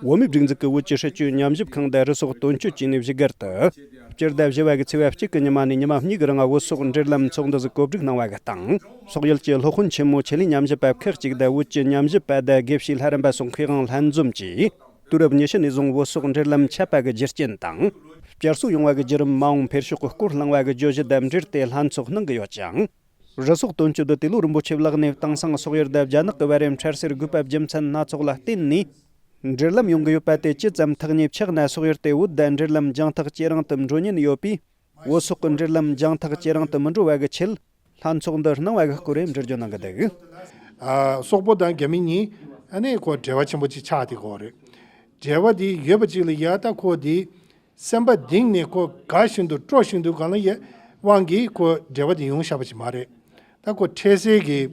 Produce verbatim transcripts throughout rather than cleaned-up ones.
བོད་མིའི་སྒྲིག་འཛུགས་ཀྱི་བོད་ཀྱི་སྲིད་བྱུས་ཉམས་ཞིབ་ཁང་དང་རུ་སོག་དོན་གཅོད་ཅུས་ནས་བཞུགས་སྒར་དུ། སྤྱི་ཟླ་བཞི་བ་གི་ཚེས་པ་གཅིག་གི་ཉི་མ་ནས་ཉི་མ་གཉིས་ཀྱི་རིང་བོད་སོག་འབྲེལ་ལམ་ཚོགས་འདུ་ཟིག་གོ་སྒྲིག་གནང་བ་གི་སྟེང་། སོག་ཡུལ་གྱི་སློབ་དཔོན་ཆེན་མོ་ཆེད་ལས་ཉམས་ཞིབ་པ་ཁག་ཅིག་དང་བོད་ཀྱི་ཉམས་ཞིབ་པ་དང་དགེ་བཤེས་ལྷ་རམས་པ་སོགས་མཁས་དབང་ལྷན་འཛོམས་ཀྱིས། དུས་རབས་ཉི་ཤུ་ནས་བཟུང་བོད་སོག་འབྲེལ་ལམ་ཆད་པ་གི་རྒྱུ་རྐྱེན་དང་། བསྐྱར་གསོ་ཡོང་བ་གི་བརྒྱུད་རིམ། མ་འོངས་འཕེལ་ཕྱོགས་ཀྱི་སྐོར་གླེང་བ་གི་བརྗོད་གཞི་དང་འབྲེལ་ཏེ་ལྷན་ཚོགས་གནང་གི་ཡོད་ཅིང་། རུ་སོག་དོན་གཅོད་དེ་ལོ་རིན་པོ་ཆེ་ལགས་ནས་དེང་སང་སོག་ཡུལ་དང་རྒྱ་ནག་གི་བར་རིམ་འཕྲལ་སེལ་དགོས་པ་རྒྱུ་མཚན་སྣ་ཚོགས་ལ་བརྟེན་ནས། འབྲེལ་ལམ་ཡོང་གི་ཡོད་པ་དེ་ཇི་ཙམ་ཐག་ཉེ་ཆགས་ན་སོག་ཡུལ་དེ་བོད་དང་འབྲེལ་ལམ་རྒྱང་ཐག་ཇེ་རིང་དུ་འགྲོ་ཉེན་ཡོད་པས། བོད་སོག་གི་འབྲེལ་ལམ་རྒྱང་ཐག་ཇེ་རིང་དུ་མི་འགྲོ་བ་གི་ཆེད། ལྷན་ཚོགས་འདི་གནང་བ་གི་སྐོར་རེ་འགྲེལ་བརྗོད་གནང་གི་འདུག། ཨ། སོག་པོ་དང་རྒྱ་མི་གཉིས་ཨ་ནི་ཁོ་འབྲེལ་བ་ཆེན་པོ་ཅིག་ཆགས་དེ་གོ་རེད། འབྲེལ་བ་དེ་ཡོད་པ་ཅིག་ལ་ཡ་ད་ཁོ་དེ་སེམས་པ་གཏིང་ནས་ཁོ་དགའ་བཞིན་དུ་སྤྲོ་བཞིན་དུ་གང་ལ་ཡ་དབང་གིས་ཁོ་འབྲེལ་བ་དེ་ཡོང་བཞག་པ་ཅིག་མ་རེད། ད་ཁོ་འཕྲལ་སེལ་གྱི་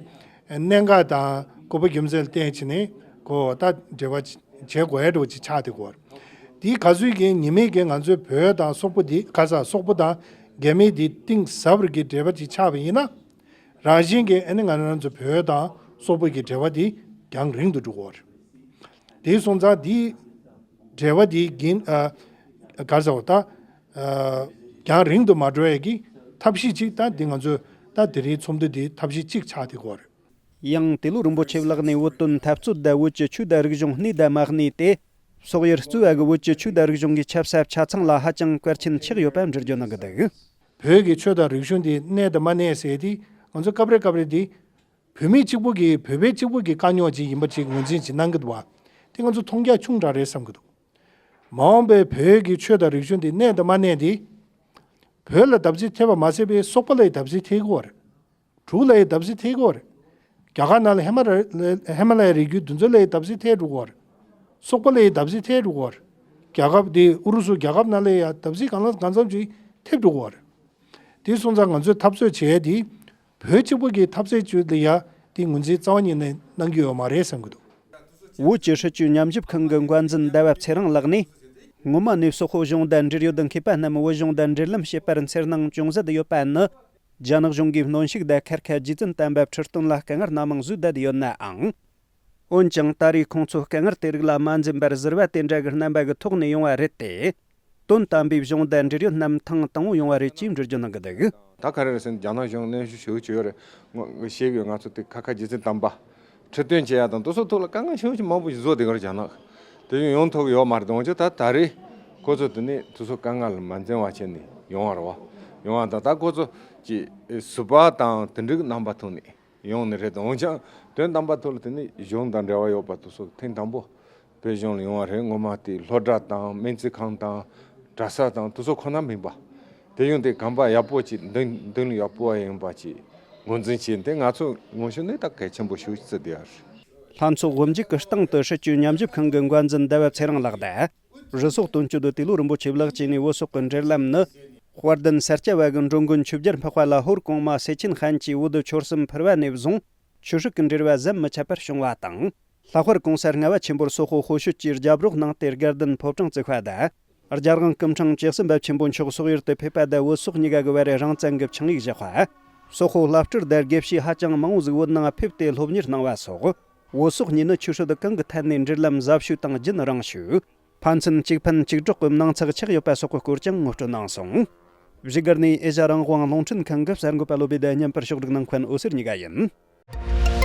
གནད་འགག་དང་དགོས་པ་རྒྱུ་མཚན་ལ་བརྟེན་བྱས་ནས་ཁོ་ད་འབྲེལ་བ་བྱེད་དགོས་ཡ་འདྲ་བོ་ཅིག་ཆགས་དེ་གོ་རེད། དེའི་ག་ཚོད་ཀྱི་ཉི་མས་ཀྱི་ང་ཚོའི་བོད་དང་སོག་པོ་འདི་ག་ས་སོག་པོ་དང་རྒྱ་མི་འདི་གཏིང་ཟབ་རིགས་ཀྱི་འབྲེལ་བ་ཅིག་ཆགས་པ་ཡིན་ན། རང་བཞིན་གྱིས་ཨ་ནི་ང་རང་ཚོ་བོད་དང་སོག་པོ་གི་འབྲེལ་བ་འདི་རྒྱང་རིང་དུ་འགྲོ་གི་ཡོད་རེད། དེའི་སོང་ཙང་འདི་འབྲེལ་བ་འདི་རྒྱུན་ཨ་ག་རེ་ཟེར་བ་ད་ཨ་རྒྱང་རིང་དུ་མ་འགྲོ་ཡས་ཀྱི་ཐབས་ཤེས་ཅིག་ད་འདི་ང་ཚོ་ད་དེ་རིང་ཚོགས་འདུ་འདི་ཐབས་ཤེས་གཅིག་ཆགས་བསྡད་ཀྱི་ཡོད་རེད། ཡང་ཏེ་ལོ་རིན་པོ་ཆེ་ལགས་ནས་བོད་དོན་འཐབ་རྩོད་དང་བོད་ཀྱི་ཆོས་དང་རིག་གཞུང་གནས་དང་མ་གནས་ཏེ། སོག་ཡུལ་གཙོས་པ་གི་བོད་ཀྱི་ཆོས་དང་རིག་གཞུང་གི་ཆབ་སྲིད་ཆ་ཚང་ལ་ཧ་ཅང་གལ་ཆེན་ཆགས་ཡོད་པ་འགྲེལ་བརྗོད་གནང་གི་འདུག། བོད་ཀྱི་ཆོས་དང་རིག་གཞུང་འདི་གནས་དང་མ་གནས་ཟེར་དེ་ང་ཚོ་སྐབས་རེ་སྐབས་རེ་འདི་བོད་མི་གཅིག་པུ་གི་བོད་པའི་གཅིག་པུ་གི་དཀའ་རྙོག་ཅིག་ཡིན་པ་ཅིག་ངོས་འཛིན་ཅིག་གནང་གི་འདུག་བ། དེ་ང་ཚོ་མཐོང་རྒྱ་ཆུང་དྲགས་རེད་བསམ་གི་འདུག། མ་འོངས་པའི་བོད་ཀྱི་ཆོས་དང་རིག་གཞུང་འདི་གནས་དང་མ་གནས་འདི། བོད་ལ་བརྡབ་གསིག་ཐེབས་པ་མ་ཟད་པའི་སོག་པོ་ལ་ཡང་བརྡབ་གསིག་ཐེབས་ཀྱི་ཡོད་རེད། འབྲུག་ལ་ཡང་བརྡབ་གསིག་ཐེབས་ཀྱི་ཡོད་རེད། རྒྱ་གར་ནང་ལ་ཧི་མ་ཧི་མ་ལ་ཡའི་རི་རྒྱུད་འདི་ཚོ་ལ་ཡང་བརྡབ་གསིག་ཐེབས་འགྲོ་གི་ཡོད་རེད། སོག་པོ་ལ་ཡང་བརྡབ་གསིག་ཐེབས་འགྲོ་གི་ཡོད་རེད། རྒྱལ་ཁབ་འདི་ཨུ་རུ་སུ་རྒྱལ་ཁབ་ནང་ལ་ཡང་བརྡབ་གསིག་གང་ལ་གང་འཚམ་ཅིག་ཐེབས་འགྲོ་གི་ཡོད་རེད། དེ་སོང་ཙང་ང་ཚོས་འཐབ་རྩོད་བྱེད་ཡ་དེ་བོད་གཅིག་པུ་གི་འཐབ་རྩོད་ཅིག་ལ་ཡ་དེ་ངོས་འཛིན་རྩ་བ་ཉིད་ནས་གནང་གི་ཡོད་མ་རེད་བསམ་གྱི་འདུག། བོད་ཀྱི་སྲིད་བྱུས་ཉམས་ཞིབ་ཁང་གི་འགན་འཛིན་ཟླ་བ་ཚེ་རིང་ལགས་ནས། སྔོན་མ་ནས་སོག་པོ་གཞུང་དང་འབྲེལ་ཡོད་མཁས་པ་རྣམས་བོད་གཞུང་དང་འབྲེལ་ལམ་བྱེད་པར་འཚེར་སྣང་ཅུང་ཟད་ཡོད་པ་ནི། རྒྱ་ནག་གཞུང་གིས་གནོན་ཤུགས་དང་ཁེར་ཁ་རྗེ་བཙུན་དམ་པ་ཁྲི་སྟོན་ལ་དཀའ་ངལ་སྣ་མང་བཟོས་བསྡད་ཡོད་ནའང་། འོན་ཀྱང་ད་རེས་ཁོང་ཚོས་དཀའ་ངལ་དེ་རིགས་ལ་མ་འཛེམ་པར་ཟུར་པ་དེ་འདྲ་གི་རྣམ་པ་གི་ཐོག་ནས་ཡོང་བ་རེད་དེ། དོན་དམ་པའི་གཞུང་དང་འབྲེལ་ཡོད་རྣམས་ཐེངས་དང་པོ་ཡོང་བ་རེད་ཅེས་འགྲེལ་བརྗོད་གནང་གི་འདུག། ད་ག་རེ་རེད་ཟེར་ན་རྒྱ་ནག་གཞུང་གནོན་ཤུགས་ཞེ་པོ་བྱས་ཡོད་རེད། ང་ཤེས་ཀྱི་ཡོད། ང་ཚོ་དེ་ཁ་ཁ་རྗེ་བཙུན་དམ་པ་ཁྲི་སྟོན་བྱེད་ཡ་དང་དེ་ཚོ་ཐོག་ལ་དཀའ་ངལ་ཞེ་པོ་ཅིག་མང་པོ་ཞིག་བཟོ་བསྡད་ཀྱི་རེད་རྒྱ་ནག། དེ་བཞིན་ཡོང་ཐུབ་ཀྱི་ཡོད་མ་རེད། འོན་ཀྱང་ད་ད་རེས་ཁོ་ཚོ་དེ་ནས་དེ་ཚོ་དཀའ་ངལ་མ་འཛེམ་པ་བྱས་ནས་ཡོང་བ་རེད་བ། ཡོང་བ་དང་ད་ཁོ་ཚོ་ཀྱི་ཟུར་པ་དང་དེ་འདྲའི་རྣམ་པ་ཐོག་ནས། ཡོང་ནི་རེད། འོན་ཀྱང་དོན་དམ་པ་ཐོག་ལ་དེ་ནི་གཞུང་དང་འབྲེལ་བ་ཡོད་པ་དེ་ཚོ་ཐེངས་དང་པོ་བོད་གཞུང་ལ་ཡོང་བ་རེད། ངོ་མ་དེ་སློབ་གྲྭ་དང་སྨན་རྩིས་ཁང་དང་གྲྭ་ས་དང་དེ་ཚོ་ཁོ་ན་མིན་པ། དེ་ཡོང་དེ་གོམ་པ་ཡག་པོ་ཅིག་མདུན་མདུན་ལ་ཡག་པོ་ཡིན་པ་ཅིག་ངོས་འཛིན་བྱས་ཏེ་ང་ཚོ་ངོ་ཤེས་ནི་ད་གལ་ཆེན་པོ་ཞིག་བརྩི་བསྡད་ཡོད་རེད། ལྷན་ཚོགས་དབུ་འབྱེད་ཀྱི་སྟེང་དུ་སྲིད་བྱུས་ཉམས་ཞིབ་ཁང་གི་འགན་འཛིན་ཟླ་བ་ཚེ་རིང་ལགས་དང་། རུ་སོག་དོན་གཅོད་ཏེ་ལོ་རིན་པོ་ཆེ་ལགས་བཅས་ནས་བོད་སོག་གི་འབྲེལ་ལམ་ནི། དཔལ་ལྡན་ས་སྐྱ་བ་གི་འགྲོ་མགོན་ཆོས་རྒྱལ་འཕགས་པ་ལ་ཧོར་གོང་མ་སེ་ཆེན་ཧན་གྱིས་བོད་དུ་ཆོལ་གསུམ་ཕུལ་བ་ནས་བཟུང་ཆོས་སྲིད་ཀྱི་འབྲེལ་བ་ཟམ་མི་ཆད་པར་བྱུང་བ་དང་། ལྷག་པར་གོང་ས་ལྔ་པ་ཆེན་པོར་སོག་པོ་དཔེ་སྤྱོད་ཀྱིས་རྒྱབ་རོགས་གནང་སྟེ་དགའ་ལྡན་ཕོ་བྲང་བརྩིགས་པ་དང་། རྒྱལ་དབང་སྐུ་ཕྲེང་བཅུ་གསུམ་པ་ཆེན་པོ་མཆོག་སོག་ཡུལ་དུ་ཕེབས་པ་དང་བོད་སོག་གཉིས་ཀ་གི་བར་རང་བཙན་གྱི་ཆིངས་ཡིག་བཞག་པ། སོག་པོ་བླ་སྤྲུལ་དང་དགེ་བཤེས་ཧ་ཅང་མང་བོ་ཟིག་བོད་ནང་ཕེབས་ཏེ་སློབ་གཉེར་གནང་བ་སོགས། བོད་སོག་གཉིས་ནི་ཆོས་སྲིད་གང་གི་ཐད་ནས་འབྲེལ་ལམ་ཟབ་ཤོས་དང་རྒྱུན་རིང་ཤོས། ཕན་ཚུན་གཅིག་ཕན་གཅིག་གྲོགས་ཀྱི་སྣང་ཚུལ་ཆགས་ཡོད་པ་སོགས་ཀྱི་སྐོར་ཀྱང་ངོ་སྤྲོད་གནང་སོང་། བཞུགས་སྒར་ནས་ཨེ་ཤ་རང་དབང་རླུང་འཕྲིན་ཁང་གི་གསར་འགོད་པ་བློ་བྷེ་དང་མཉམ་པར་ཕྱོགས་སྒྲིག་གནང་མཁན་འོད་ཟེར་གཉིས་ཀ་ཡིན།